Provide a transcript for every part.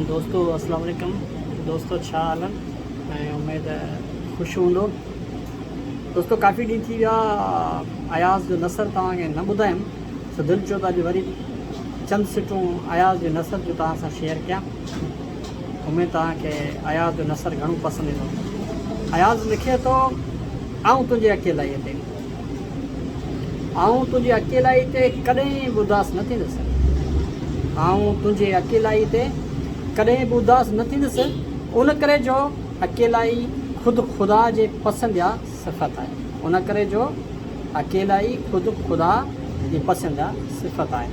دوستو اسلام عليڪم دوستو ڇا حال آهن ۽ اميد خوش هوندو دوستو ڪافي ڏينهن ٿي ويا اياز جو نثر توهان کي نه ٻڌايم سو دل چيو ته اڄ وري چند سٽون اياز جي نثر جو توهان سان شيئر ڪيان اميد توهان کي اياز جو نثر گهڻو پسند ايندو اياز لکي ٿو آئون تنهنجي اڪيلائي تي آئون تنهنجي اڪيلائي تي ڪڏهن به اداس نه ٿيندس. آئون تنهنجي اڪيلائي تي ڪڏهن به اداس نه ٿيندس، ان ڪري جو اڪيلائي خود خدا جي پسنديده صفت آهي. ان ڪري جو اڪيلائي خود خدا جي پسنديده صفت آهي.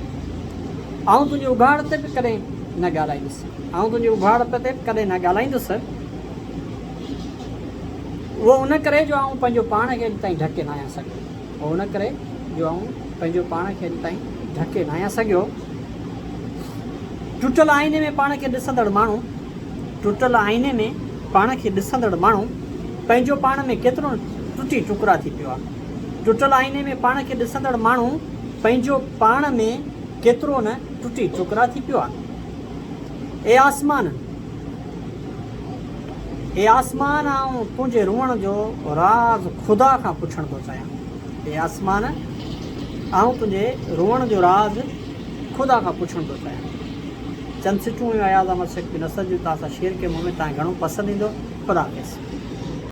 آئون تنهنجي اگهاڙ تي به ڪڏهن نه ڳالهائيندس. آئون تنهنجي اگهاڙپ تي به ڪڏهن نه ڳالهائيندس. اهو ان ڪري جو آئون پنهنجو پاڻ کي اڄ تائين ڍڪي ناهيان سگهيو. اهو ان ڪري جو آئون پنهنجو پاڻ کي اڄ تائين ڍڪي ناهيان سگهيو. ٽٽل آئيني ۾ پاڻ کي ڏسندڙ ماڻهو ٽٽل آئيني ۾ پاڻ کي ڏسندڙ ماڻهو پنهنجو پاڻ ۾ ڪيترو نه ٽٽي ٽڪرا ٿي پيو آهي. ٽٽل آئيني ۾ پاڻ کي ڏسندڙ ماڻهو پنهنجو پاڻ ۾ ڪيترو نه ٽٽي ٽڪرا ٿي پيو آهي. اي آسمان! اي آسمان! آئون تنهنجي روئڻ جو راز خدا کان پڇڻ ٿو چاهيان. اي آسمان! آئون تنهنجي روئڻ جو راز خدا کان پڇڻ ٿو چاهيان. چند سٽون هيون اياز احمد شيخ جي نثر جون توهان سان شيئر ڪيم اميد توهان کي گهڻو پسند ايندو. خدا حافظ.